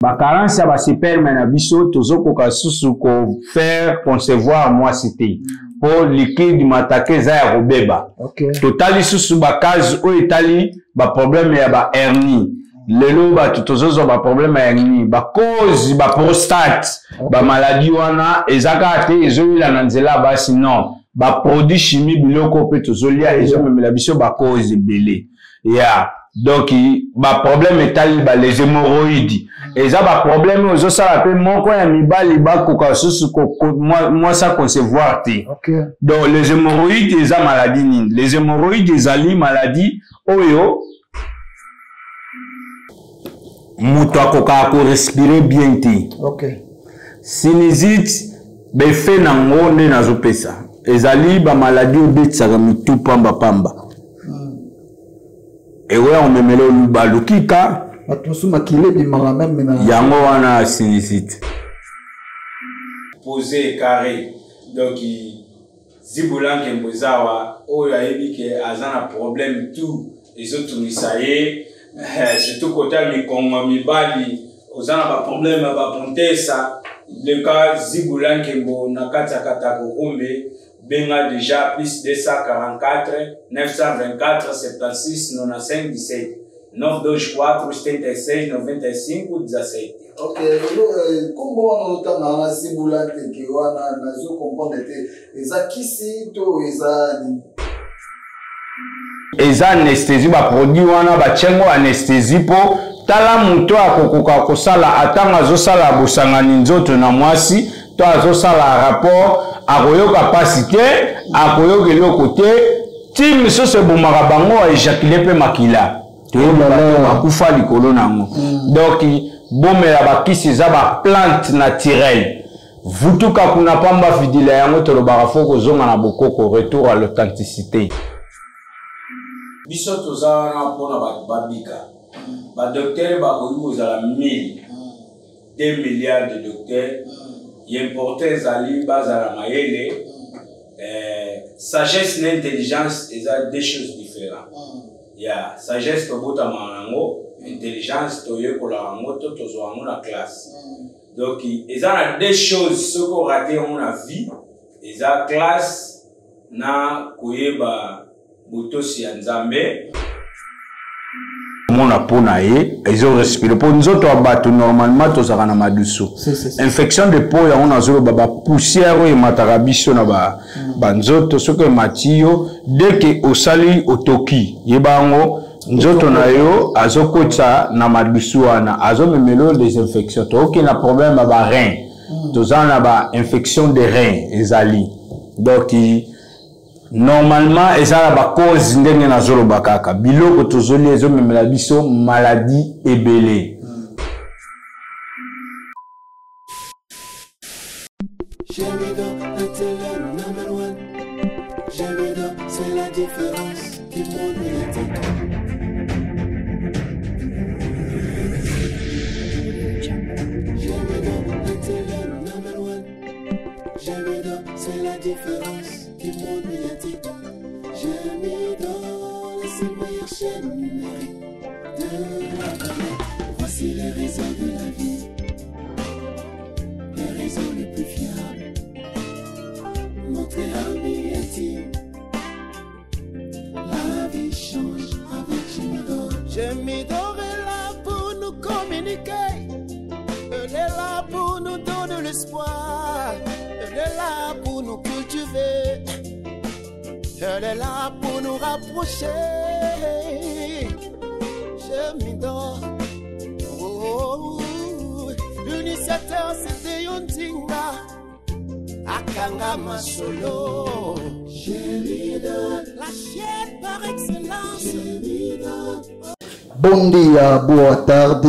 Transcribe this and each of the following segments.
Ba carence ya ba sperme na biso tozokoka susu ko faire concevoir mwasi te mpo liquide mataka eza ya kobeba. Totali susu ba case oyo etali ba problème ya ba hernie. Lelo bato tozozwa ba problème ya hernie, ba cause ba prostate, ba maladie wana eza kaka te ezoyela na nzela ya basi, non, ba produit chimie, biloko mpe tozolia ezomemela biso ba cause ebele ya donc ba problème etali ba les hémorroïdes. Eza ba problème oyo ezosala mpe moko ya mibali bakoka susu mwasi aconcevoir te. Donc les hémorroïdes eza maladie nini? Les hémorroïdes ezali maladie oyo moto akokaka korespire bien te. Sinusite, befe nango nde nazopesa ezali bamaladi oyo ebetisaka mitu pambapamba, ekoya komemela balukika bato mosusu makila ebimaka meme na yango wana sinusite. Posé carré, donc Zibula Nkembo eza awa, oyo ayebi ke aza na problème tout ezotungisa ye, surtout kota mikongo mibali oza na baproblème ya bapontesa, leka Zibula Nkembo na kati ya Katakokumbe. Benga déjà plus 244 924 76 95 17, 924 76 95 17. Ok, lelo nkombo wana ozotanga wana Zibula Nteke wana, nazo comprendre te, eza kisi to eza nini? Eza anesthésie, baproduit wana batiango anesthésie mpo tala moto akokoka kosala atango azosala bosangani nzoto na mwasi to azosala rapport, akoyoka mpasi te, akoyoka eloko te. Ti misusu ebomaka bango, aejakile mpe makila, toyebi bato bakufa likolo na yango. Donc bomela bakisi, eza baplante naturelle. Vutuka kuna pamba fidila yango tolobaka fo kozonga na bokoko, retour à l'authenticité. Biso toza wana mpona bato babika. Badoktere bakoki kozala 1000, 2 milliards de docteurs, important ezali bazala mayele. Sagesse na intelligence eza deux choses différentes. Ya sagesse tobotamaka nango, intelligence toyekolaka yango to tozwa yango na classe. Donc eza na deux choses, soki orate yango na vie, eza classe na koyeba botosi ya Nzambe. Mona mpo na ye ezorespire mpo nzoto ya bato normalement tozalaka na madusu, infection de peau yango nazoloba, bapoussière oyo emataka biso na banzoto, soki emati yo dès que osali otoki, yeba yango nzoto na yo azokotisa na madusu wana, azomemela oyo des infections. Tokoki na problème ya barein, toza na bainfection de rein ezali. Donc normalement eza na bacause ndenge nazoloba, kaka biloko tozolia ezomemela biso maladie ebele. Jamido, la télé number one. Jamido, c'est la différence du monde médiatique. Jamido, la télé number one. Jamido, c'est la différence du monde médiatique. Jamido, la seule meilleure chaîne numérique de la planète. Voici les réseaux de la vie, les réseaux les plus fiables. Montrez amis intime. La vie change avec Jimidor. Jimidor est là pour nous communiquer. Elle est là pour nous donner l'espoir. Elle est là pour nous cultiver. Elle est là pour nous rapprocher. Jimidor. Oh, oh, oh. L'initiateur c'était Yondinga. Akanga Masolo. Jimidor. La chaîne par excellence. Jimidor. Bon dia, boa tarde,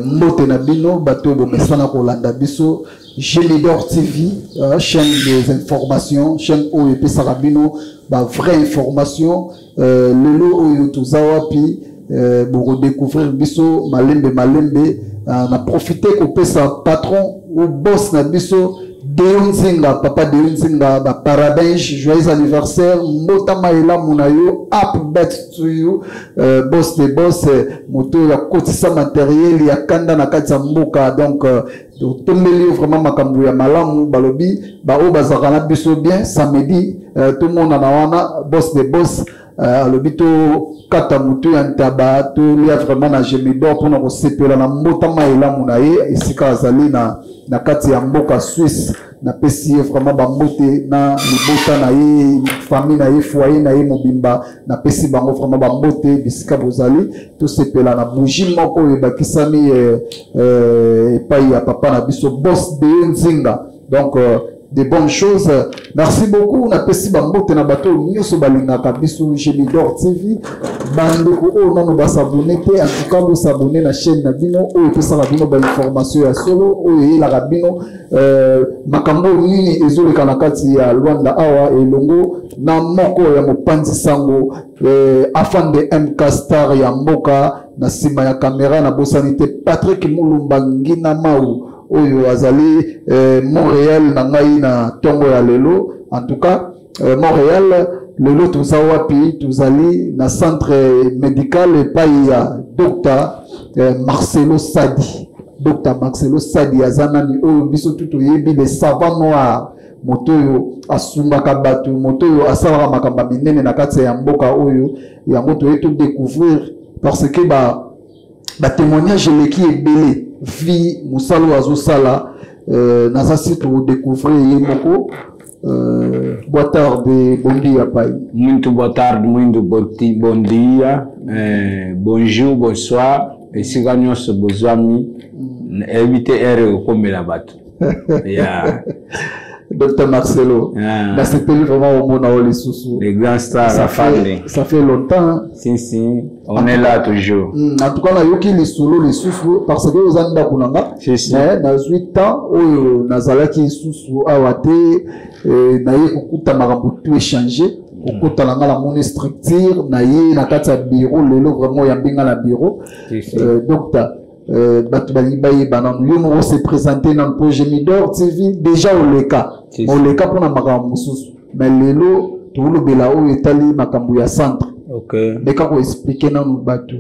mbote na bino, bato bomesana kolanda biso, Jimidor TV, chaîne des informations, chaîne oyo epesaka bino ba vraie information, lelo oyo toza wapi, bokodécouvrir biso malembe malembe, na profiter kopesa patron ou boss na biso Deo Nzinga, papa Deo Nzinga, ba parabéns, joyeux anniversaire, mbotama elamu na yo, happy birthday to you, boss de boss, moto ya kotisa matériel ya kanda na kati ya mboka, donc totombeli yo vraiment makambo ya malamu, balobi ba oyo bazalaka na biso bien samedi, tomonana wana boss de boss, alobi tokata motu ya ntaba, tolia vraiment na Gemidor mpona kosepela na mbotama elamu na ye esika azali na kati ya mboka Suisse. Napesi ye vraiment bambote na libota na ye, famille na ye, foyer na ye mobimba, napesi bango vraiment bambote bisika bozali. Tosepela na bougie moko oyo ebakisami epai ya papa na biso boss Deo Nzinga, donc de bonnes choses. Merci beaucoup. Napesi bambote na bato nyonso balingaka biso Gemidor TV. Bandeko oyo nano bas'abonner te, en tout cas bos'abonner na chaîne na bino oyo epesaka bino bainformation ya solo, oyo eyelaka bino makambo nini ezoleka na kati ya Luanda awa, elongo na moko ya mopanzi sango, afande MK Star ya mboka na nsima ya kamera. Nabosani te Patrick Mulumba Ngina Mau oyo azali Montréal na ngai na ntongo ya lelo. En tout cas, Montréal, lelo toza wapi? Tozali na centre médical epai ya Dr Marcelo Sadi. Dr Marcelo Sadi aza nani? Oyo biso tu toyebi, le savant noir, moto oyo asungaka bato, moto oyo asalaka makambo ya minene na kati ya mboka oyo. Yango toye todécouvrir parce que ba batémoignage eleki ebele vi mosala oyo azosala. Naza si todécouvrir ye moko. Boa tarde, bom dia, pai. Muito boa tarde, muito bom dia, bonjour, bonsoir, esika nyonso bozwami, eyebi te ere okomela bato ya. Dr Marcelo, ah, nasepeli vraiment omona oyo lisusu. Les grands stars. Ça fait longtemps. Si si, on est là toujours. En tout cas nayoki lisolo lisusu parce que oza ndako na nga. Si, si. Mais nazwi temps oyo nazalaki lisusu awa te, naye kokuta makambo tout échange. Kokota na nga, namoni structure na ye na kati ya bureau. Lelo vraiment oyambi nga na bureau. Si, si. Docteur, bato balingi bayeba nanu yo moko se présente nanu mpo Gemidor TV déjà oleka. Si, si. Oleka mpona makambo mosusu, mais lelo tolobela oyo etali makambo ya centre. Meka koexpliquer nanu bato.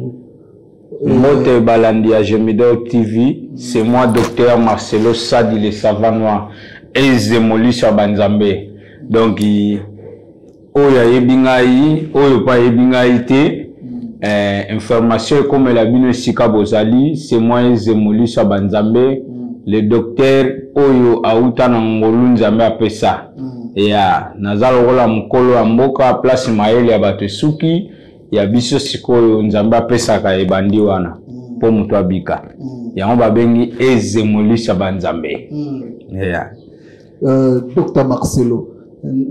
Mbote balandi ya Gemidor TV, c'est moi docteur Marcelo Sadi, le savant noir, eze moliso ya banzambe. Donc oyo ayebi ngai, oyo mpe ayebi ngai te, information ekomela bino esika bozali. C'est moi eze moliso ya banzambe, le docteur oyo auta na ngolu Nzambe apesa. Ya naza lokola mokolo ya mboka, place mayele ya bato esuki, ya biso sikoyo Nzambe apesaka ebandi wana mpo moto abika. Yango babengi eze molisi ya banzambe, yeah. Dr Marcelo,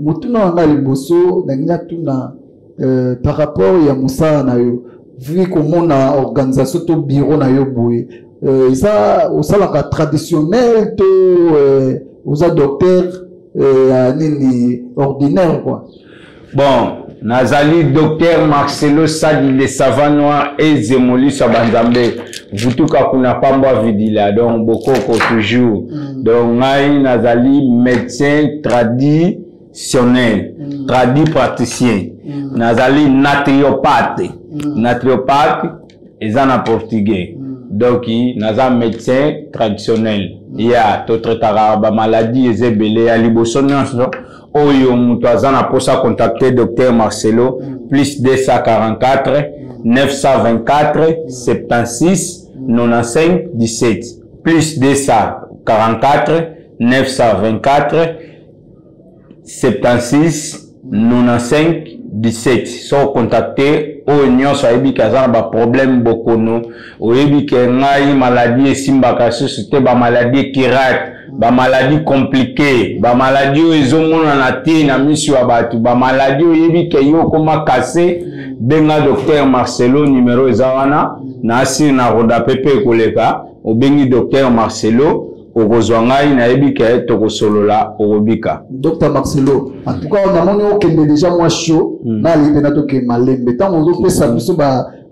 motuna wa ngai liboso nalingi natuna par rapport ya mosala na yo, vu komona organisation to bureau na yo boye, eza osalaka traditionnel to oza docteur ya nini, ordinaire quoi? Bon, nazali docteur Marcelo Sadi, le savant noir, eze moliso ya banzambe, vutuka kuna pambwa vidila, donc bokoko toujours. Donc ngai nazali médecin traditionnel, tradi praticien. Nazali naturopathe. Naturopathe eza na portugais. Donc naza médecin traditionnel ya totraitaka bamaladi eza ebele. Ya liboso nyonso oyo moto aza na mposa contacter docteur Marcelo, plus 244 924 76 95 17, plus 244 924 76 95 17. So contacte oyo nyonso ayebi ke aza na baproblème bokono, oyebi ke ngai maladi esimbaka susu te, bamaladi ekirate, bamaladi compliqué, bamaladi oyo ezomonana te na miso ya bato, bamaladi oyo oyebi ke yo okoma kase, benga docteur Marcelo. Numero eza wana na asiri na roda pepe ekoleka. Obengi docteur Marcelo, okozwa ngai, nayebi ke tokosolola, okobika. Dr Marcelo, en tout cas namoni okende déjà mwa chaud. Nalingi mpena tokende malembe ntango ozopesa biso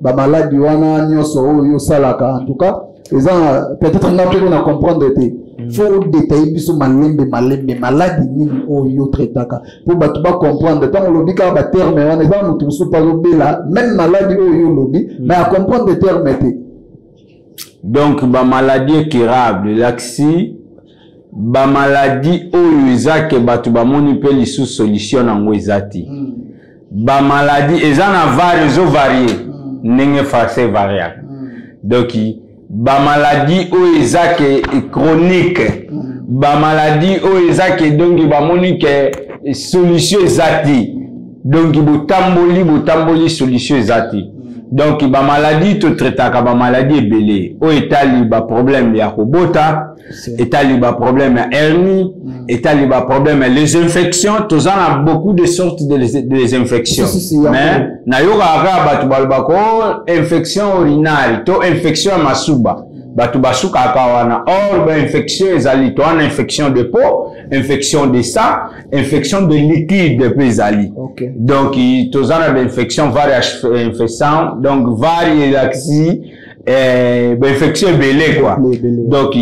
bamaladi wana nyonso oyo osalaka. En tout cas Eza peut-être nga mpe na comprendre te. Faut odétailler biso malembe malembe maladi nini oyo traitaka mpo bato bacomprendre. Ntango olobi kaka baterme wana, eza moto mosusu mpe azobela même maladi oyo olobi, mais acomprendre terme te. Donc bamaladi incurable elakisi bamaladi oyo eza ke bato bamoni mpe lisusu solution nango eza te. Bamaladi eza na vari, ezovarie ndenge français variaka. Donc bamaladi oyo eza ke chronique, bamaladi oyo eza ke donc bamoni ke solution eza te, donc botamboli botamboli, solution eza te. Donc bamaladi totraitaka, bamaladi ebele oyo etali baproblème ya kobota, etali baproblème ya hernie, etali baproblème ya les infections. Toza na beaucoup de sortes de les infections. Si, si, si, yango. Mais nayokaka kaka bato balobaka o infection urinaire to infection ya masuba, bato basukaka wana. Or bainfection ezali, toza na infection de peau, infection de sang, infection de liquide mpe ezali. Donc toza na bainfection vari, infection donc vari elakisi bainfection ebele quoi. Ebele. Donc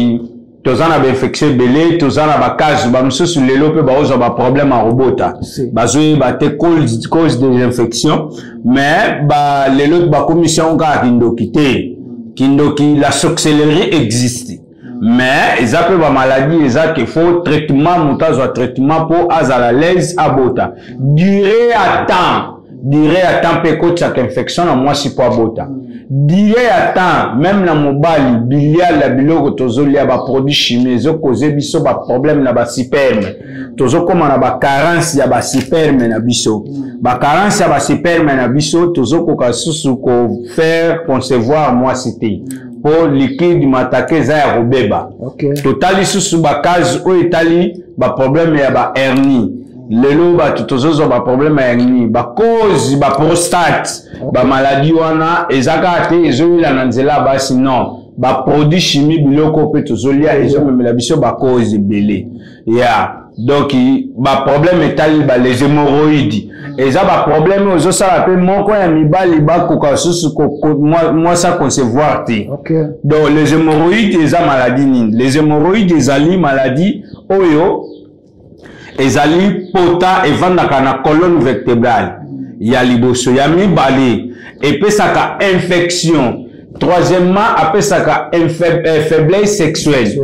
toza na bainfection ebele, toza na bacase bamosusu lelo mpe baozwa baproblème ya kobota. Bazoyeba te cause des infections, mais ba lelo bakomisi yango kaka kindoki te. Kindoki, la sorcellerie existe, mais eza mpe bamaladi eza ke faut traitement, moto azwa traitement mpo azala l'aise abota. Durée ya temps, durée ya temps mpe ekotisaka infection na mwasi mpo abota. Durée ya temps même na mobali, biliala, biloko tozolia, baproduit chimie ezokoze biso baproblème na basperme. Tozokóma na bacarence ya basperme na biso. Bacarence ya basperme na biso, tozokoka susu kofaire concevoir mwasi te mpo liquide mataka eza ya kobeba. Totali susu bacase oyo etali baproblème ya bahernie. Lelo bato tozozwa baproblème ya hernie, bacause baprostate. Bamaladi wana eza kaka te ezoyela na nzela ya basi, non, baproduit chimie, biloko mpe tozolia ezomemela biso bacause ebele ya. Donc baproblème etali ba les hémorroïdes, eza baproblème oyo ezosala mpe moko ya mibali bakoka susu mwasi aconcevoir te. Donc les hémorroïdes eza maladie nini? Les hémorroïdes ezali maladie oyo ezali pota evandaka na colonne vertébrale ya liboso. Ya mibale, epesaka infection. Troisièmement, apesaka faiblesse sexuelle.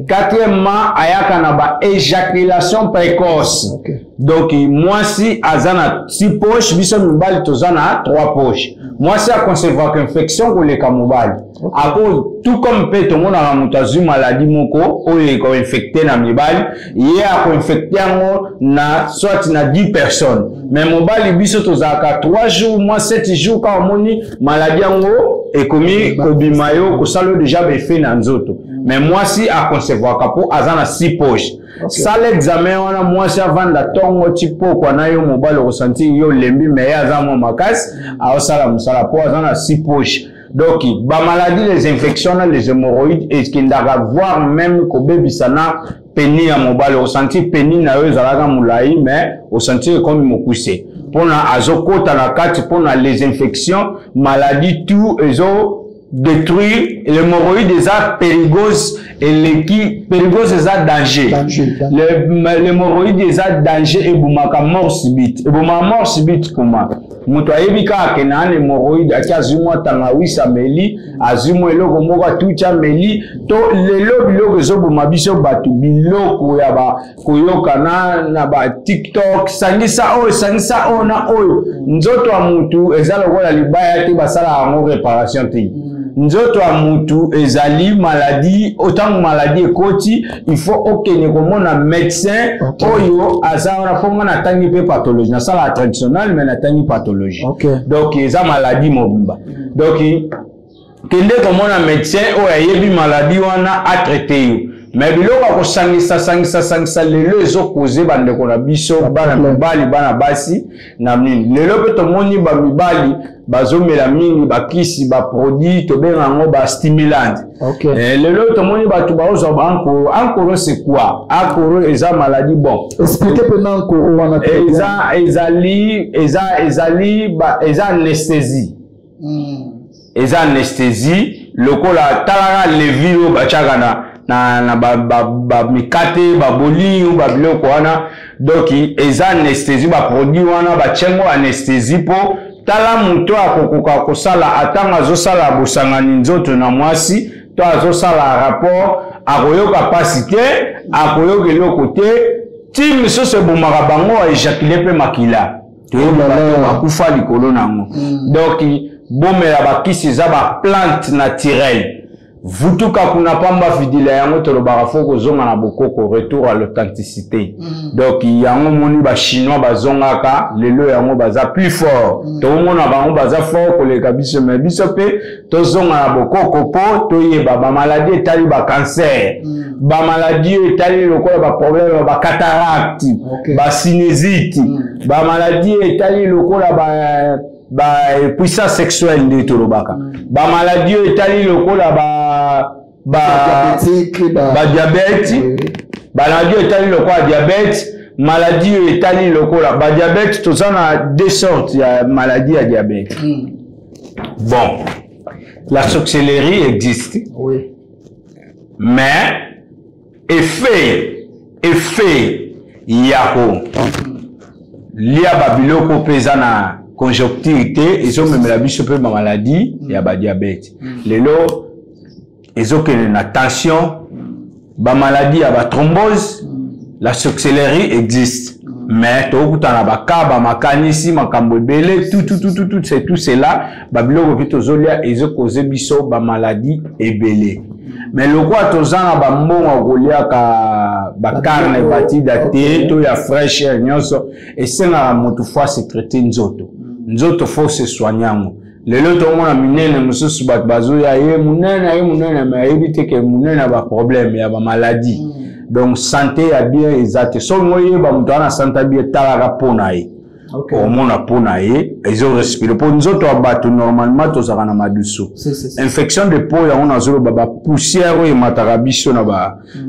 Quatrièmement, ayaka na ba éjaculation précoce. Donc mwasi aza na six poches, biso mibali toza na trois poches. Mwasi aconcevaka infection koleka mobali. Ako tout comme mpe tomonaka moto azwi maladi moko oyo ekoinfecte na mibali, ye akoinfecte yango na soit na 10 personnes, mais mobali biso tozalaka 3 jours, mwa 7 jours, kaka omoni maladi yango ekomi kobima, yo kosala oyo déjà baeffet na nzoto. Mais mwasi aconcevwaka mpo aza na 6 poches. Sala examen wana, mwasi avanda ntongo ti pokwa na yo mobali, okosentir yo olembi, mais ye aza mwa makasi, aosala mosala mpo aza na 6 poches. Donc bamaladi, les infections na les hémorroïdes ekendaka voire même kobebisa na pénis ya mobali. Osentir pénis na yo ezalaka molai, mais osentir ekomi mokuse mpona azokota na kati, mpona les infections, maladie tout ezo détruire. L'hémorroïde eza périgose, eleki périgose, eza danger. Danger, danger. L'hémorroïde eza danger, ebomaka mort subite. Ebomaka mort subite koma moto ayebi kaka ke na hémorroïde, aki azwi mwa tangawisi ameli, azwi mwa eloko moko atuti ameli. To lelo biloko ezoboma biso bato, biloko ya ba koyoka na ba TikTok, sangisa oyo, sangisa oyo na oyo. Nzoto ya mutu eza lokola libaya te, basalaka yango réparation te. Nzoto ya mutu ezali maladi. Ntango maladi ekoti, il faut okende komona médecin oyo aza wana. Mpo nga natangi mpe pathologie, nasalaka traditionnel mais natangi pathologie. Donc eza maladi mobimba, donc kende komona médecin oyo ayebi maladi wana, atraite yo. Mais biloko ya kosangisa sangisa sangisa lelo ezokoze bandeko na biso, bana mibali, bana basi na nini. Lelo mpe tomoni bamibali bazomela mingi bakisi, baproduit tobenga yango bastimulante. Lelo tomoni bato baozwa baankoro. Ankoro, c'est quoi? Ankoro eza maladie, bon. Explique mpe ankoro wana. Eza ezali eza ezali eza anesthésie. Eza anesthésie. Lokola talaka levure oyo batiaka na na, na bamikate ba, ba baboli oyo babiloko wana, donc eza anesthésie, baproduit wana batiango anesthésie mpo tala moto akokoka kosala atango azosala bosangani nzoto na mwasi to azosala rapport, akoyoka mpasi te, akoyoka eloko te. Ti misusu ebomaka bango, aejakile mpe makila, toyebi bato bakufa likolo na yango. Donc bomela bakisi, eza baplante naturelle. Vutuka kuna pamba fidila yango tolobaka fo kozonga na bokoko, retour à l'authenticité. Donc yango moni bachinois bazongaka lelo, yango baza plus fort. Tokomona bango baza fort koleka biso, mais biso mpe tozonga na bokoko mpo toyeba bamaladi etali bacancer, bamaladi oyo etali lokola baproblème ya bacataracte, basinusite, bamaladi oyo etali lokola ba ba puissance sexuelle nde tolobaka, bamaladi oyo etali lokola ba badiabète, bamaladi oyo etali lokola diabète, maladie oyo etali lokola badiabète. Toza na deux sortes ya maladie ya diabète. Bon, la sorcellerie existe, mais effet ya kolia babiloko mpe eza na conjoncture te, ezomemela biso mpe bamaladi ya badiabète. Lelo ezokende na tension, bamaladi ya bathrombose. La sorcellerie existe, mais tokokutana baka bamakanisi makambo ebele, tout tout tout tout tout, c'est tout cela. Babiloko mpe tozolia ezokoze biso bamaladi ebele, mais lokola toza na bambongo ya koliaka bacarne batida te to ya fraîche nyonso, esengaka motu fo asetraite nzoto. Nzoto fo se soigne yango. Lelo tomona minene mosusu, bato bazoya ye monene, ye monene, mais ayebi te ke monene ya baproblème ya bamaladi. Donc santé ya bien eza te. Soki oyeba moto aza na santé ya bien, talaka mpo na ye, omona mpo na ye ezorespire, mpo nzoto ya bato normalement tozalaka na madusu. Infection de peau, yango nazoloba, bapoussière oyo emataka biso na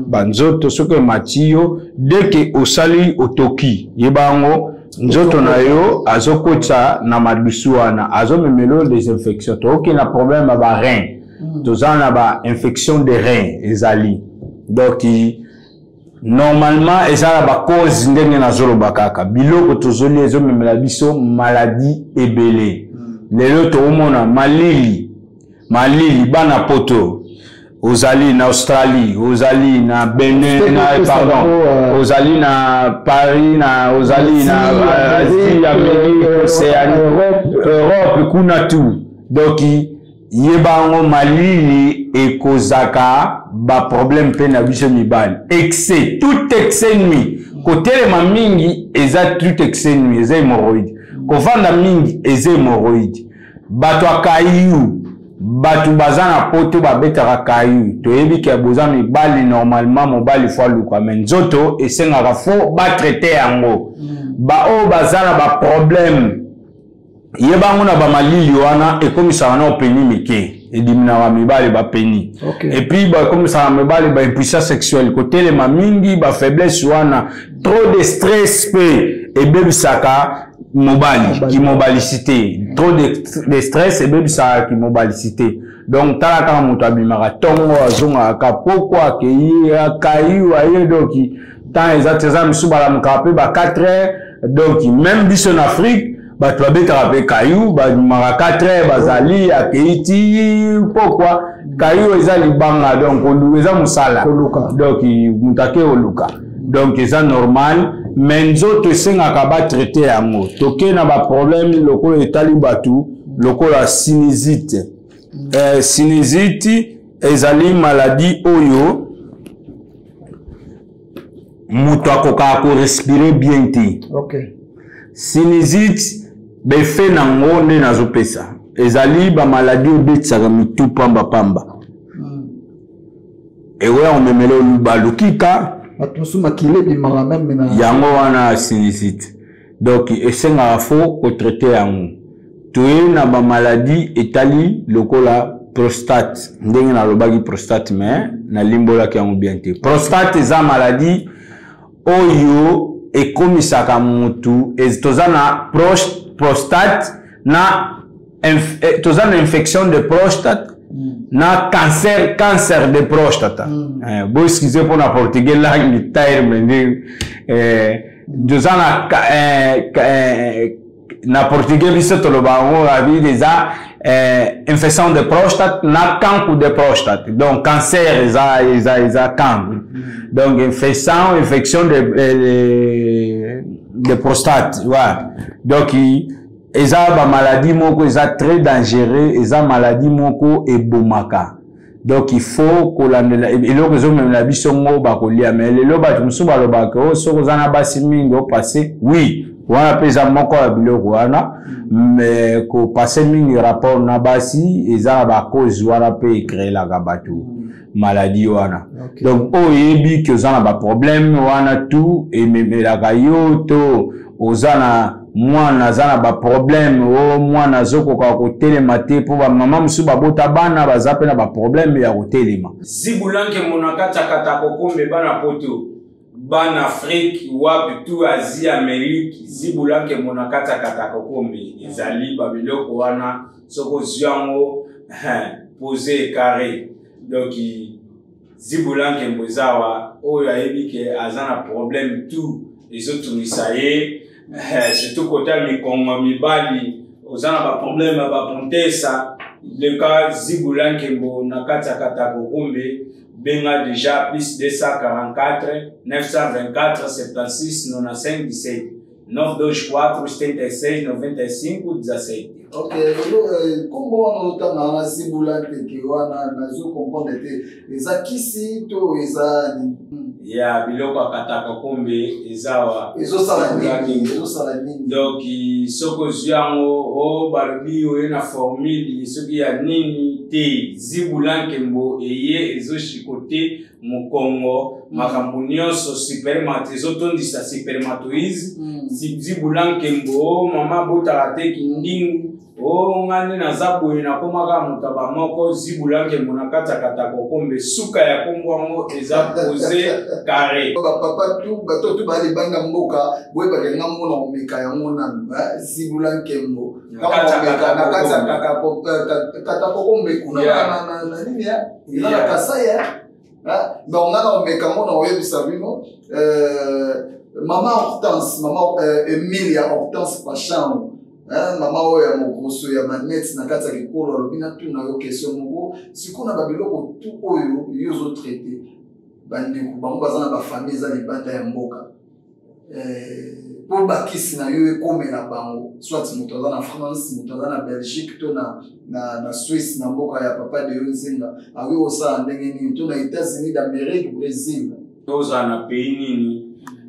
banzoto, soki emati yo, dès que osali otoki, yeba yango, nzoto na yo azokotisa na madusu wana, azomemela oyo des infections. Tokoki na problème ya barein, toza na bainfection de rein ezali. Donc normalement eza na bacause ndenge nazoloba kaka, biloko tozolia ezomemela biso maladie ebele. Lelo tokomona malili, malili, bana poto, ozali na Australie, ozali na Benin, na, pardon, ozali na Paris, na ozali na Asie, Amérique, Océanie, Europe kuna, tout. Donc yeba yango, malili ekozaka baproblème mpe na biso mibali. Excès, tout excès nuit. Kotelema mingi eza tout excès nuit, eza hémorroïde. Kovanda mingi eza hémorroïde. Bato ya kayu, bato baza na poto babetaka kayu, toyebi ke boza mibali. Normalement mobali fo aluka, mais nzoto esengaka fo batraite yango. Baoyo baza na baproblème, yeba yango, na bamalili wana ekomisaka na openi mike, ediminaka mibali bapeni. Et puis bakomisaka mibali baimpuissance sexuelle, kotelema mingi, bafaiblesse wana, trop de stress mpe ebebisaka mobali kimobalicité. Trop de stress ebebisaka kimobalicité. Donc tala kaka moto abimaka ntongo, azongaka poko, akei akayu aye, donc temps eza te. Eza misusu balamukaka mpe ba 4 heures. Donc même biso na Afrique, bato babetaka mpe kayu, babimaka 4 heures, bazali akei ti pokwa. Kayu eza libanga, donc eza mosala, donc moto ake oluka, donc eza normal, mais nzoto esengaka batraite yango. Toke na baproblème lokola etali bato lokola sinusite. Sinusite ezali maladie oyo moto akokaka korespire bien te. Sinusite, befe nango nde nazopesa, ezali bamaladi oyo ebetisaka mitu pambapamba. Ekoya komemela balukika. Bato mosusu makila ebimaka meme na yango wana sinusite. Donc esengaka fo kotraite yango. Toye na bamaladi etali lokola prostate. Ndenge nalobaki prostate, mais nalimbolaki yango bien te. Prostate eza maladie oyo ekomisaka mutu, toza na prostate na toza na infection de prostate. Na cancer, cancer de prostata. Bo excuse mpo na portugais, langue terme nde toza na na portugais, biso toloba yango abi eza infection de prostate na cancre de prostate. Donc cancer eza cancre, donc infection de prostate, ouais. Donc eza bamaladie moko eza très dangereux, eza maladie moko ebomaka. Donc il faut kolandela eloko ezomemela biso ngo bakolia. Mais lelo bato mosusu balobaka o soki oza na basi mingi opase. Oui, wana mpe eza moko ya biloko wana, mais kopase mingi rapport na basi eza na bacause wana mpe ecréelaka bato maladie wana. Donc oyo oyebi ke oza na baproblème wana, tout ememelaka yo, to oza na mwana aza na baproblème, o mwana azokoka kotelema te, mpo bamama mosusu babota bana baza mpe na baproblème ya kotelema. Zibulanke mona kati ya Katakokombe, bana Poto, bana Afrique, wapi tu, Asie, Amérique, zibulanke mona kati ya Katakokombe ezali babiloko wana. Soki ozwi yango pose carré, donc zibula nkembo eza awa. Oyo ayebi ke aza na problème tout ezotungisa ye, surtout kota mikongo, mibali oza na baproblème ya bapontesa, leka zibula nkembo na kati ya Katakokumbe. Benga déjà plus 244 924 76 95 17, 924 76 95 17. Ok, lelo nkombo wana ozotanga wana, zibula nteke wana, nazo comprendre te, eza kisi to eza nini? Ya biloko ya Katakokombe eza wa. Ezosala nini? Ezosala nini? Donc soki ozwi yango, o balobi oye na formule soki ya nini te, zibula nkembo eye ezoshiko te mokongo, makambo nyonso, spermate ezotondisa spermatoïse. Zibula nkembo, mama abotaka te, kindingu, o nga nde naza boye, nakomaka moto ya bamoko, zibula nkembo na kati ya Katakokombe, suka ya kombo yango eza pose carré. Bapapa tu, bato tu baya libanda mboka, boyebaka nga mona komeka yango nanu, zibula nkembo na kati ya Katakokombe kuna na nini eza na Kasai. Donc nga na komeka ngo na koyebisa bino. Mama Hortense, mama Emilia Hortense Pachango, mama oyo ya mogroso ya manete na kati ya kikolo, alobi natuna yo question moko. Sikoyo na babiloko tu oyo yo ozotraite, bandeko bango baza na bafamille eza libanda ya mboka, mpo bakisi na yo ekomela bango, soit moto aza na France, moto aza na Belgique to na Suisse, na mboka ya papa Deyo Nzinga, akoki kosala ndenge nini? To na États-Unis d'Amérique, Brésil? Tozala na pays nini,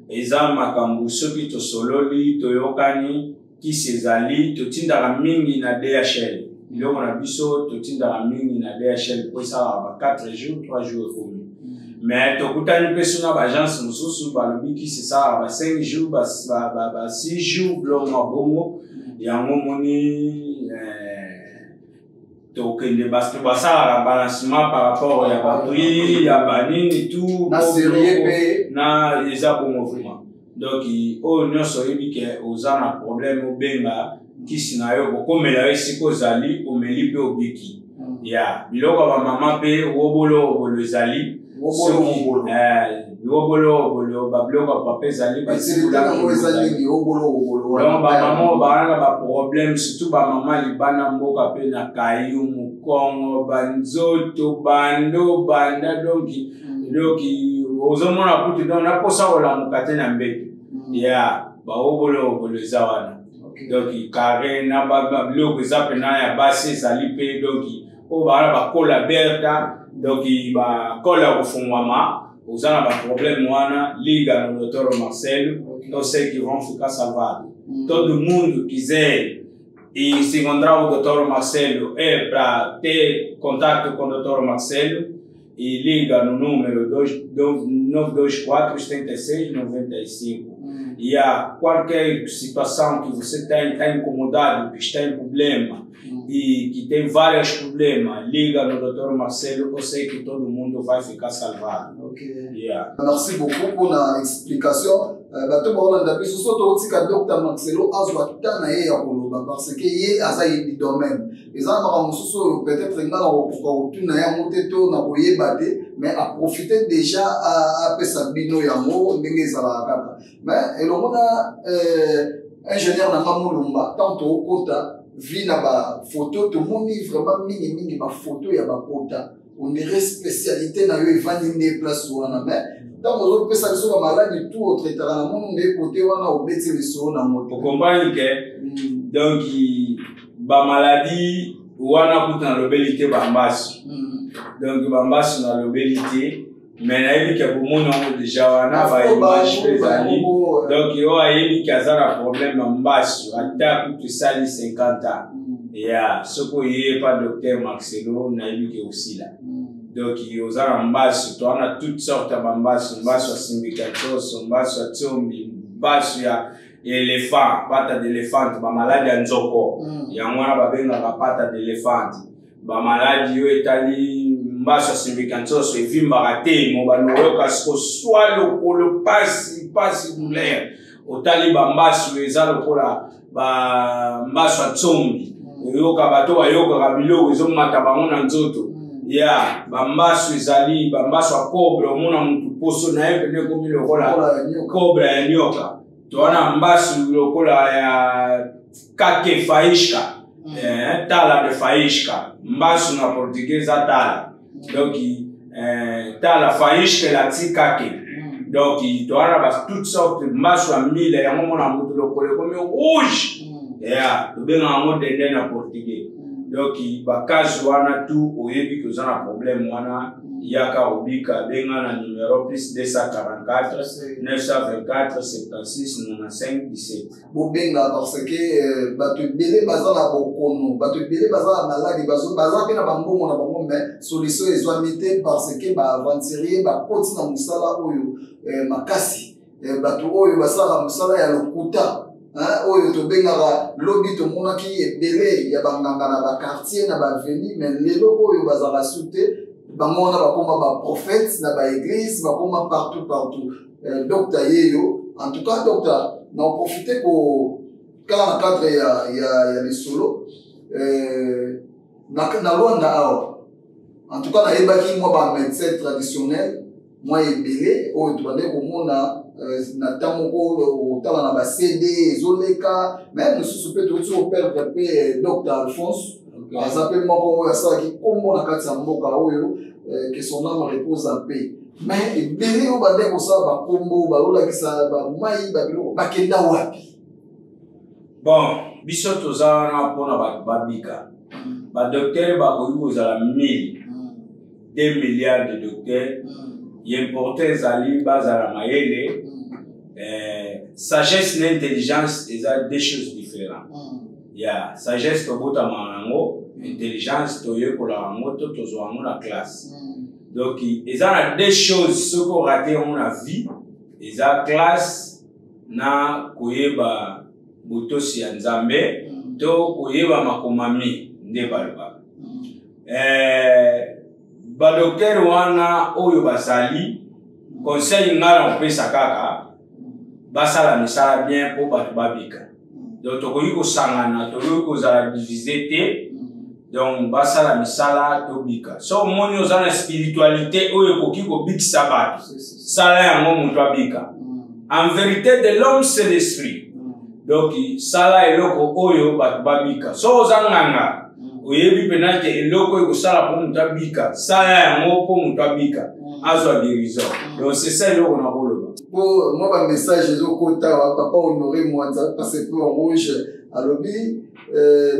eza makambo soki tosololi, toyokani, kisi ezali. Totindaka mingi na DHL, biloko na biso totindaka mingi na DHL po esalaka ba 4 jours, 3 jours ekomi. Mais tokutani mpe so na baagence mosusu, balobi kisi esalaka ba 5 jours, ba 6 jours, biloko mwa bongo. Yango moni tokende basalaka balancement par rapport ya baprix ya banini tout. Na sérieux mpe. Na eza bongo vraiment. Donc oyo nyonso oyebi ke oza na problème, obenga, kisi na yo kokomela yo esika ozali, omeli mpe obiki. Ya biloko ya bamama mpe, wobolo wobolo ezali. Wobolo wobolo, babiloko ya papa ezali. Donc bamama oyo baa na baproblème, surtout bamama libanda mboka mpe na kayu mokongo, banzoto bando banda, donc ozomona kutu, donc naposa kolamuka te na mbeto, ya bawobolo wobolo eza wana. Donc carré na babiloko eza mpena ya basi ezali mpe. Donc oyo baa na bakola berta, donc bakola ya kofungwama, oza na baproblème wana, liga no Dr Marcelo. Eu sei que vão ficar salvados. Todo mundo quiser e se encontrar o Dr Marcelo, é para ter contato com o Dr Marcelo e liga no número 924 76 95. Ya qualquer situação que você tem, está incomodado, que está em problema e que tem vários problemas, liga no Dr. Marcelo, eu sei que todo mundo vai ficar salvado. Yeah. Merci beaucoup pour la explication. Bato baolanda biso, so tokotika Dr Marcelo azwa ta na ye ya koloba, parce que ye aza yebi domaine. Eza na makambo mosusu oyo peut-être nga na kokoka kotuna yango te to na koyeba te, mais aprofite déjà apesa bino yango ndenge ezalaka kaka. Mais elongo na ingénieur na nga Molumba, tant tokokota vi na bafoto, tomoni vraiment mingimingi bafoto ya bakota. On dirait spécialité na yo evandi nde place wana, mais ntango ozopesa biso bamaladi tout otraitaka, na moni nde kote wana obeti lisolo na moto. Okomprendre ke donc bamaladi wana kutu nalobeli te, bambasu. Donc bambasu nalobeli te, mais nayebi ke bomoni yango déjà wana, baimage mpe ezali. Donc oyo ayebi ke aza na problème ya mbasu, ata kutu esali 50 ans ya, soki oye pa Docteur Marcelo, nayebi ke osila. Donc oza na mbasu, toza na toute sorte ya bambasu: mbasu ya simbika nsoso, mbasu ya tiombi, mbasu ya éléphant, pata d'éléphant, bamaladi ya nzoko. Yango wana babengaka pata d'éléphant. Bamaladi oyo etali mbasu ya simbika nsoso, evimbaka te, mo bando oyoka koswa lokolo, pasi pasi, douleur. Otali bambasu eza lokola bambasu ya tsombi, oyoka bato bayokaka biloko ezomata bango na nzoto. Ya bambasu ezali bambasu ya cobra, omona motu poso na ye pene ekomi lokola cobra ya nyoka. To wana mbasu lokola ya kake faísca, tala de faísca. Mbasu na portugais eza tala. Donc tala faísca elati kake. Donc to wana ba toutes sortes mbasu ya mile yango. Mona motu lokolo ekomi rouge, ya tobengaka yango dende na portugais. Donc bakazi wana tu oyebi ke oza na problème wana, yaka obika. Benga na numéro plus 244 924 76 95 17. Bobenga, parce que bato ebele baza na bokono, bato ebele baza na maladi, baza mpe na bambongo na bango, mais solution ezwami te, parce que baaventurier bakoti na mosala oyo makasi. Bato oyo basalaka mosala ya lokuta, oyo tobengaka lobi, tomonaki ebele ya banganga na baquartier, na baavenue, mais lelo oyo bazalaka su te. Bango wana bakoma baprophète na baéglise, bakoma partout partout. Docteur yeyo, en tout cas docteur, na oprofite ko kaka na cadre ya lisolo na Lwanda awa. En tout cas nayebaki mwa bamédecin traditionnel mwa ebele oyo tobandaki komona na ntango moko, otala na baCD ezoleka. Mais mosusu mpe touti koperdre mpe Dr Alphonse, aza mpe moko oyo asalaki nkombo na kati ya mboka oyo, que son âme repose en paix. Mais ebele oyo bandeki kosala bakombo, bazolakisa bamai, babiloko, bakenda wapi? Bon, biso toza wana mpona bato babika. Badocteur bakoki kozala 1000, 2 milliards de docteurs. Important ezali bazala mayele. Sagesse na intelligence eza deux choses différentes. Ya sagesse tobotamaka yango, intelligence toyekolaka yango to tozwa yango na classe. Donc eza na deux choses, soki orater yango na vie, eza classe na koyeba botosi ya Nzambe to koyeba makomami nde balobaka. Badocteur wana oyo bazali, conseil ngai na kopesa kaka, basala misala bien mpo bato babika. Donc tokoki kosangana, tokoki kozala divisé te. Donc basala misala, tobika. So omoni oza na spiritualité oyo ekoki kobikisa bato, sala yango, moto abika. En vérité, de l'homme, c'est l'esprit. Donc sala eloko oyo bato babika. So oza nganga, oyebi mpena ke eloko oyo ekosala mpo moto abika, sala yango mpo moto abika, azwa guérison. Donc c'est ça eloko na koloba. Po mwa bamessage ezokota wa papa Honoré Mwanza, passeport rouge, alobi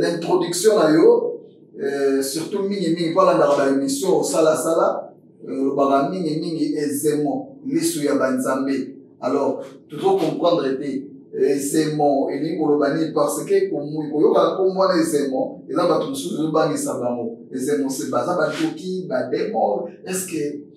l'introduction na yo, surtout mingimingi mpo alandaka baémission osalasala, olobaka mingimingi ezemo lisu ya banzambe. Alors tozo comprendre te ezemo elingi koloba nini, parce que koyokaka nkombo wana ezemo, eza bato mosusu ezobangisa bango. Ezemo se baza bandoki, badémon. Est ce que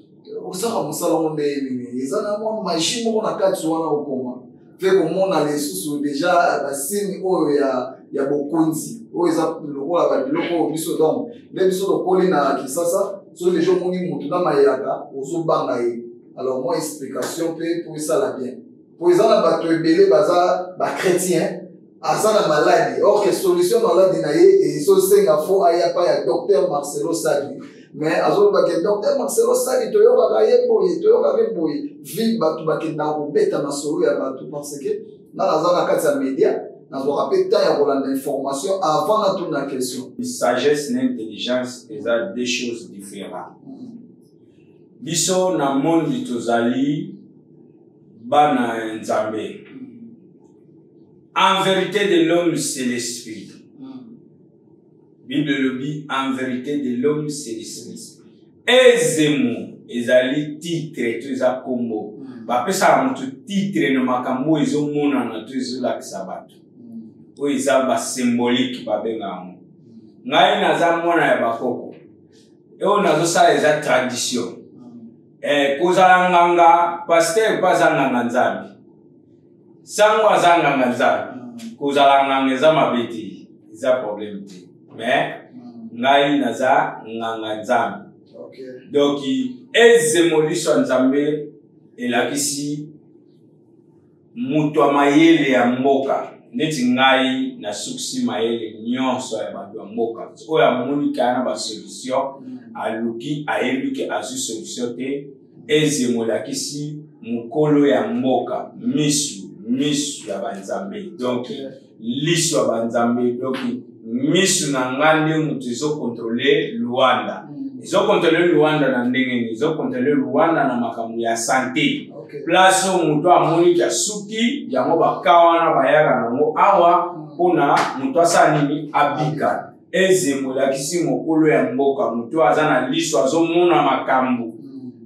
osala mosala ngo nde nini? Eza na mwa magie moko na kati wana okoma? Mpe komona lisusu deja basigne oyo ya, ya bokonzi oyo eza lokola babiloko oyo biso, donc nde biso tokoli na Kisasa, soki deja omoni motu na mayaka, ozobanga ye. Alors mwa explication mpe mpo esala bien, mpo eza na bato ebele baza bachrétien, aza na maladi, or que solution maladi na ye ezosenga fo aya pa ya docteur Marcelo Sadi, mais azoloba ke docteur Marcelo Sadi, toyokaka ye boye, toyokaka ye boye. Vi bato bakendaka kobeta masolo ya bato, parce que nga naza na kati ya média, nazwaka mpe temps ya kolanda information avant natuna question. Sagesse na intelligence eza deux choses différentes. Biso na monde tozali bana ya Nzambe. En vérité de l'homme, c'est l'esprit. Bible elobi: en vérité de l'homme, c'est l'esprit. Ezemo ezali titre to eza nkombo. Bapesaka moto titre na makambo oyo ezomonana to ezolakisa bato, oyo eza basymbolique babenga yango. Ngai naza mwana ya bakoko, oyo nazosala eza tradition. Kozala nganga, pasteur mpe aza nganga Nzambe, sango aza nganga Nzambe. Kozala nganga eza mabe te, eza problème te, mais ngai naza nganga Nzambe. Donc ezemo, liso ya Nzambe, elakisi moto ya mayele ya mboka. Neti ngai nasukisi mayele nyonso ya bato ya mboka oyo amoni kaya na basolution, aluki, ayebi ke azwi solution te. Ezemo elakisi mokolo ya mboka, misu, misu ya banzambe, donc liso ya banzambe. Donc misu na nga nde moto ezokontrole Luanda. Ezokontrole Luanda na ndenge nini? Ezokontrole Luanda na makambo ya santé. Place oyo moto amoniki asuki, yango baka wana bayaka nango awa mpona moto asala nini? Abika. Ezemo elakisi mokolo ya mboka, moto aza na liso, azomona makambo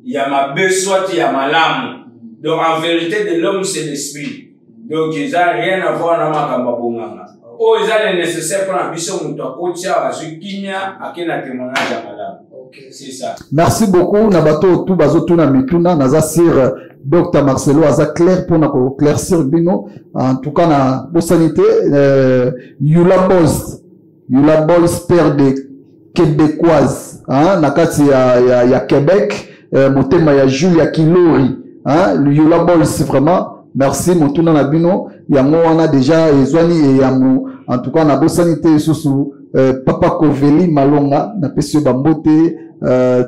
ya mabe soit ya malamu. Donc en vérité de l'homme, c'est l'esprit. Donc eza rien à voir na makambo ya bonganga. Oyo eza le nécessaire mpona biso, moto akoti awa, azwi kimia, ake na témoignage ya malamu. C'est ça. Merci beaucoup na bato oyo tu bazotuna mituna. Naza sur Dr Marcelo aza clair mpona koéclaircir bino. En tout cas na bosani te, Yula Boys, Yula Boys, père de Québécoise, hein, na kati ya Québec, motema ya Julia Kilori, hein, Yula Boys, vraiment merci. Motuna na bino yango wana déjà ezwani eyamo. En tout cas nabosani te lisusu papa Koveli Malonga, napesi yo bambote,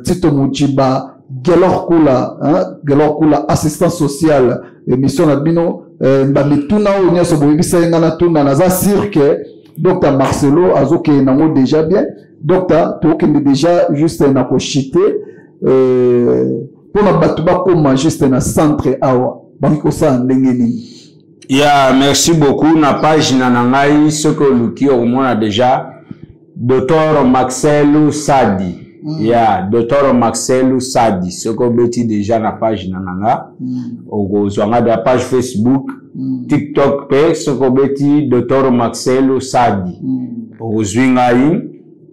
Tito Mujiba, Gelor Kula, hein, Gelor Kula, assistant social. Émission na bino, bamituna oyo nyonso boyebisa ye nga natuna, naza sûr ke Dr Marcelo azokende nango déjà bien. Docteur, tokende déjà juste na koshite, mpona bato bakóma juste na centre awa, bangi kosala ndenge nini? Ya, merci beaucoup. Na page na ngai, soki oluki, okomona déjà Dr Marcelo Sadi. Ya, Dr Marcelo Sadi, soki obeti déjà na page na nga, okozwa nga na page Facebook, TikTok mpe, soki obeti Dr Marcelo Sadi, okozwi ngai.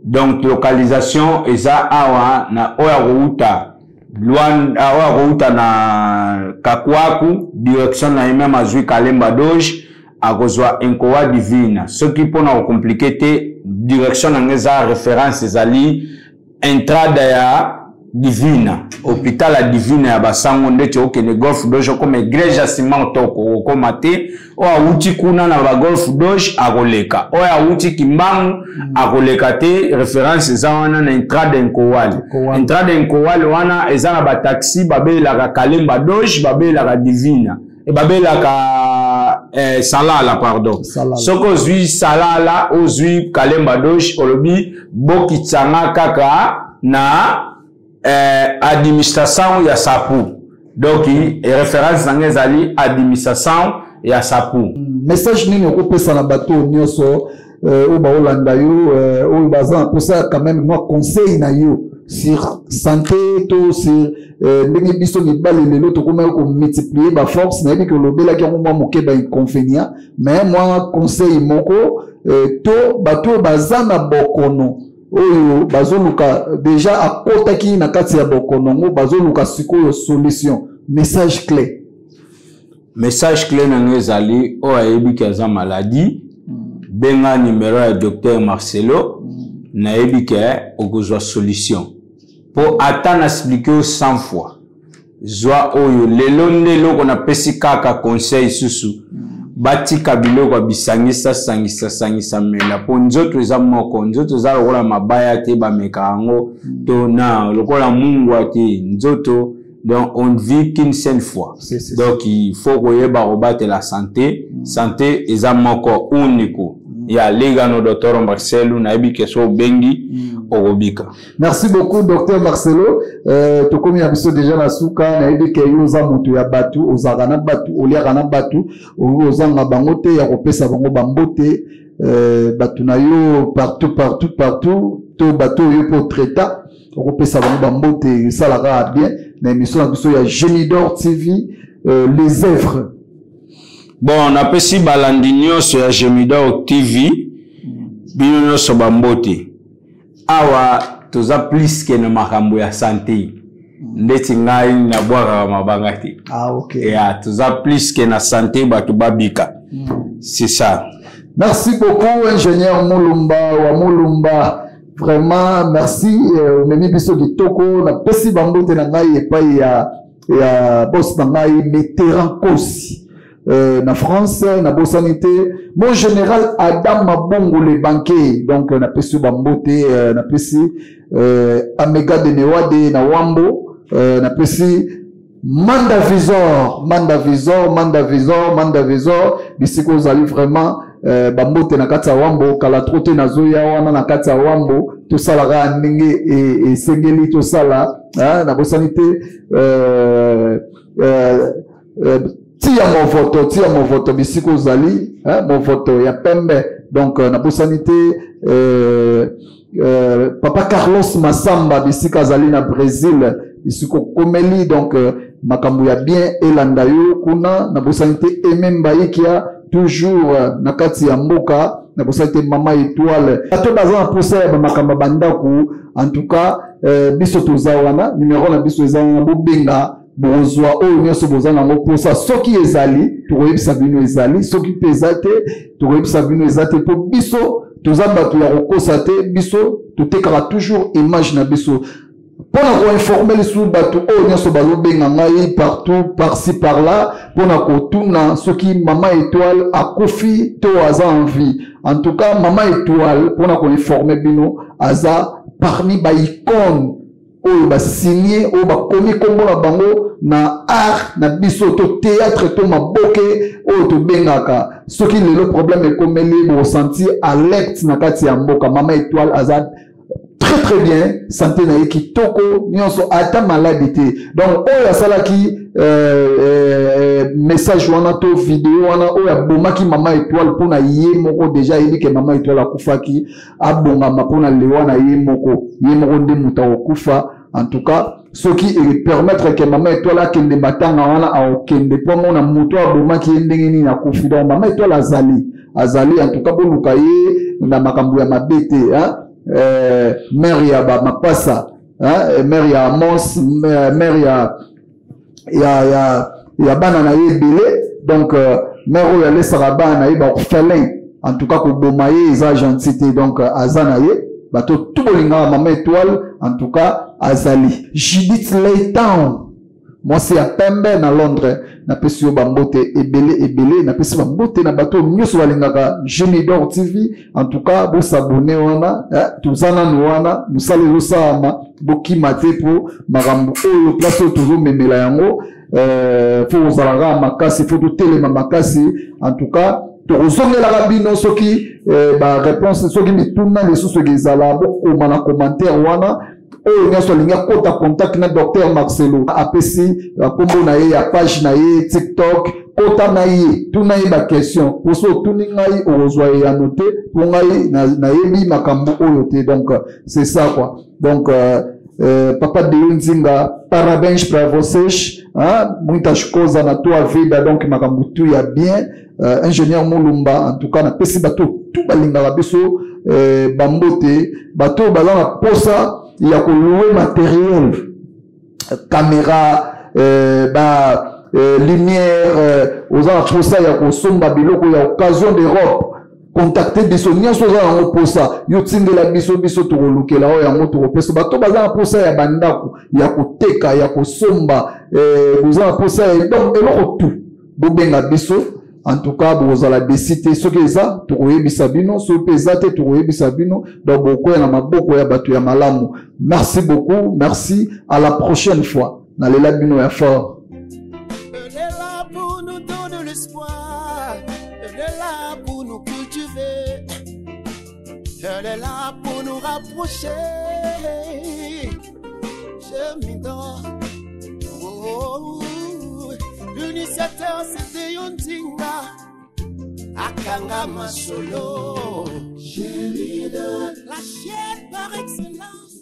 Donc localisation eza awa na oyo akouta Luanda, oyo akouta na Kakwaku, direction na ye meme azwi Kalemba Doge, akozwa Enkowa Divine. Soki mpona kocompliquer te, direction na ngai eza, référence ezali entrada ya Divina, hôpital ya Divina ya basango. Ndeti okende Golf Doge, okoma igreja ya ciment toko, okokoma te. Oyo awuti kuna na bagolf Doge akoleka, oyo awuti Kimbangu akoleka te. Référence eza wana na entrada Nkowale. Entrada Nkowale wana eza na bataxi babelaka Kalemba Doge, babelaka Divina, babelaka Salala, pardon. Soki ozwi Salala, ozwi Kalemba Doge, olobi bokitsanga kaka na administration ya Sapu. Donc référence na ngai ezali administration ya Sapu. Message nini okopesa na bato nyonso oyo baolanda yo, oyo baza na mposa quand même mwa conseil na yo sur santé to sur ndenge biso mibale lelo tokomaki komultiplier baforce? Nayebi ke olobelaki yango mwa moke, bainconvénient, mais mwa conseil moko, to bato oyo baza na bokono oyo bazoluka, déjà akotaki na kati ya bokono yango, bazoluka sikoyo solution, message clé. Message clé na ngai ezali oyo ayebi ke aza maladie, benga numero ya docteur Marcelo, nayebi ke okozwa solution. Po ata na explique yo 100 fois, zwa oyo lelo nde eloko napesi kaka conseil susu, batika biloko ya bisangisa sangisa sangisa mela, po nzoto eza moko, nzoto eza lokola mabaya te bameka yango to na lokola mungwa te, nzoto. Donc on ne vit qu'une seule fois. C'est Donc il faut koyeba kobatela santé. Santé eza moko unico. Ya liga no docteur Marcelo nayebi ke so obengi okobika. Merci beaucoup docteur Marcelo. Tokomi na biso déjà na suka, nayebi ke yo oza moto ya batu, ozalaka na batu, oliaka na batu, okoki kozanga bango te ya kopesa bango bambote, batu na yo partout partout partout, to bato oyo mpo traita okopesa bango bambote, esalaka bien na émission na biso ya Gemidor TV, les œuvres. Bon, napesi balandi nyonso ya Gemidor TV bino nyonso bambote. Awa toza plus ke na makambo ya santé, ndeti ngai nabwakaka mabanga te. Ah, okay. Ya, toza plus ke na santé, bato babika. C'est ça. Merci beaucoup ingénieur Mulumba wa Mulumba. Vraiment merci, omemi biso kitoko, napesi bambote na ngai epai ya boss na ngai Mitterrand Kosi. Na France, nabosani te mon général Adam Mabongo le banquier. Donc napesi bambote, napesi Amega de Newade na Wambo, napesi Manda Visor, Manda Visor, Manda Visor, Manda Visor, bisiko ozali vraiment, bambote na kati ya Wambo, kala trop te nazoya wana na kati ya Wambo, tosalaka ndenge esengeli tosala, hein, nabosani te, tia movoto, tia movoto bisiko ozali, hein, movoto ya pembe. Donc nabosani te, papa Carlos Massamba bisika azali na Brésil, bisiko komeli. Donc makambo ya bien elanda yo kuna. Nabosani te Aimé Mbaikia toujours na kati ya mboka, nabosani te mama Étoile. Bato baza na posa ya makambo ya bandako, en tout cas, biso toza wana, numéro na biso eza wana, bobenga, bozwa oyo nyonso boza nango posa. Soki ezali tokoyebisa bino ezali, soki mpe eza te tokoyebisa bino eza te, mpo biso toza bato ya kokosa te, biso totekaka toujours image na biso. Mpona koinforme lisusu bato oyo nyonso bazobenga ngai partout par-ci par-là mpona kotuna soki mama Étoile akufi to aza en vie. En tout cas mama Étoile, mpona koinforme bino, aza parmi ba icône oyo basigne, oyo bakomi kombo na bango na art na biso to théâtre to maboke oyo tobengaka. Soki lelo problème ekomeli, bosentir alerte na kati ya mboka. Mama Étoile aza très très bien, santé na ye kitoko nyonso, ata maladi te. Donc oyo asalaki message wana to video wana oyo abomaki mama Étoile mpona ye moko, déjà ayebi ke mama Étoile akufaki, abongama mpona lewa na ye moko, ye moko nde moto akokufa. En tout cas soki epermettre ke mama Étoile akende matanga wana, akokende mpo amona moto abomaki ye ndenge nini akufi. Donc mama Étoile azali, en tout cas boluka ye na makambo ya mabe te, hein? Mère ya ba mapasa, hein? Mère ya Amos, mère ya bana na ye ebele. Donc mère oyo alesaka bana na ye ba orphelin, en tout cas koboma ye eza gentil te. Donc aza na ye bato tout bolingaka mama Étoile, en tout cas azali. Judith Laytown, mwasi ya pembe na Londres, napesi yo bambote ebele ebele, napesi bambote na bato nyonso balingaka Gemidor TV. En tout cas bosabone wana, toza nanu wana, mosala ezosalama, bokima te po makambo oyo place oyo tozomemela yango, fo kozalaka makasi, fo totelema makasi. En tout cas tokozongelaka bino soki ba réponse, soki mituna lisusu ezala, bokoma na commentaire wana. Oyo nyonso alingi akota contact na docteur Marcelo, apesi kombo na ye ya page na ye TikTok, kota na ye, tuna ye ba question. Po so otuni ngai okozwa eyano te, po ngai nayebi makambo oyo te. Donc c'est ça quoi. Donc papa Deo Nzinga, parabéns pra vocês, hein, muitas coisas na tua vida. Donc makambo tout ya bien. Ingénieur Mulumba, en tout cas napesi bato tout balingaka biso, bambote, bato baza na posa ya kolouer matériel, caméra, ba Lumière, oza na mposa ya kosomba biloko ya occasion d'Europe, contacte biso. Nyonso oza yango mposa, yo tindela biso, biso tokolukela oyo yango tokopesa. Bato baza na mposa ya bandako ya koteka, ya kosomba, boza na mposa ya, donc eloko tout, bobenga biso. En tout cas, bokozala déçus te. Soki eza, tokoyebisa bino. Soki mpe eza te, tokoyebisa bino. Donc bokoya na maboko ya bato ya malamu. Merci beaucoup, merci, à la prochaine fois. Nalela bino ya fort. Elle est là pour nous donner l'espoir. Elle est là pour nous cultiver. Elle est là pour nous rapprocher. Je m'y Oh, l'initiateur, c'était Yontinga. Akanga Masolo. La chaîne par excellence.